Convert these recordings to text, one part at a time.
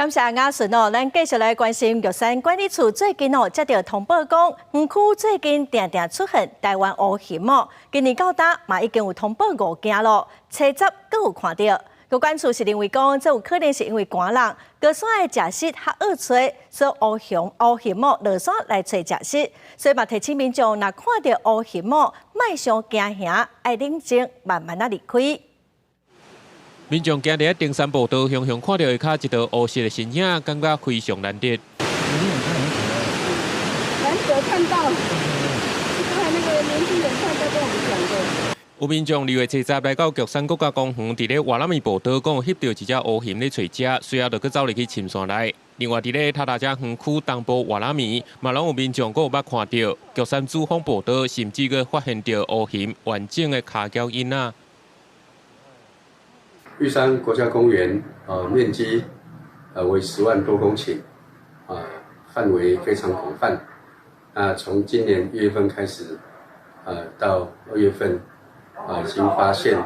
感謝雅順哦，咱繼續來關心玉山管理處最近哦，接到通報講，園區最近定定出現台灣烏熊哦，今年到今嘛已經有通報五件咯，初十閣有看著。國管處是認為講，這有可能是因為寒冷，高山的食食較惡揣，所以烏熊烏熊哦落山來揣食食，所以嘛提醒民眾，若看著烏熊哦，莫傷驚嚇，愛冷靜，慢慢仔離開。民眾行佇咧登山步道，雄雄看著下跤一道烏色的身影，感覺非常難得。難得看到，剛才那個年輕人看到跟我們講的。有民眾2月初十來到玉山國家公園，佇咧瓦剌米步道講翕著一隻烏熊咧揣食，隨後就閣走入去深山內。另外，佇咧塔大遮園區東部瓦剌米，嘛攏有民眾閣有捌看著玉山主峰步道，甚至閣發現著烏熊完整的跤腳印仔。玉山國家公園，面積為10萬多公頃，啊，範圍非常廣泛。那從今年1月份開始，到2月份，啊，已經發現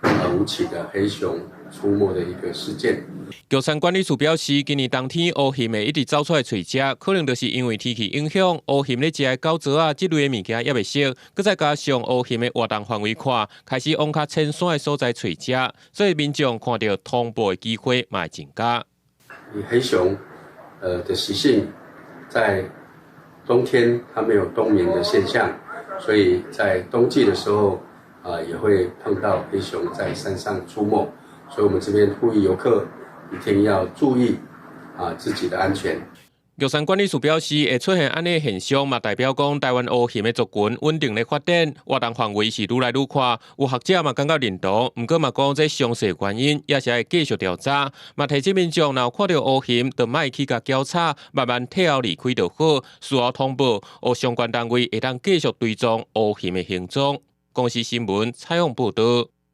5起的黑熊出沒的一個事件。玉山管理處表示，今年冬天烏熊會一直走出來揣食，可能就是因為天氣影響，烏熊咧食的狗藻仔這類的物件猶未熟，閣再加上烏熊的活動範圍闊，開始往較淺山的所在揣食，所以民眾看著通報的機會嘛會增加。黑熊，的習性，在冬天它沒有冬眠的現象，所以在冬季的時候，啊，也會碰到黑熊在山上出沒，所以我們這邊呼籲遊客一定要注意啊自己的安全。玉山管理處表示，會出現按呢現象，嘛代表講台灣烏熊的族群穩定咧發展，活動範圍是愈來愈闊。有學者嘛感覺認同，毋過嘛講這詳細原因也是愛繼續調查。嘛提醒民眾，若有看著烏熊，就莫去共攪吵，慢慢退後離開就好。事後通報，予相關單位會當繼續追蹤烏熊的行蹤。公視新聞採訪報導。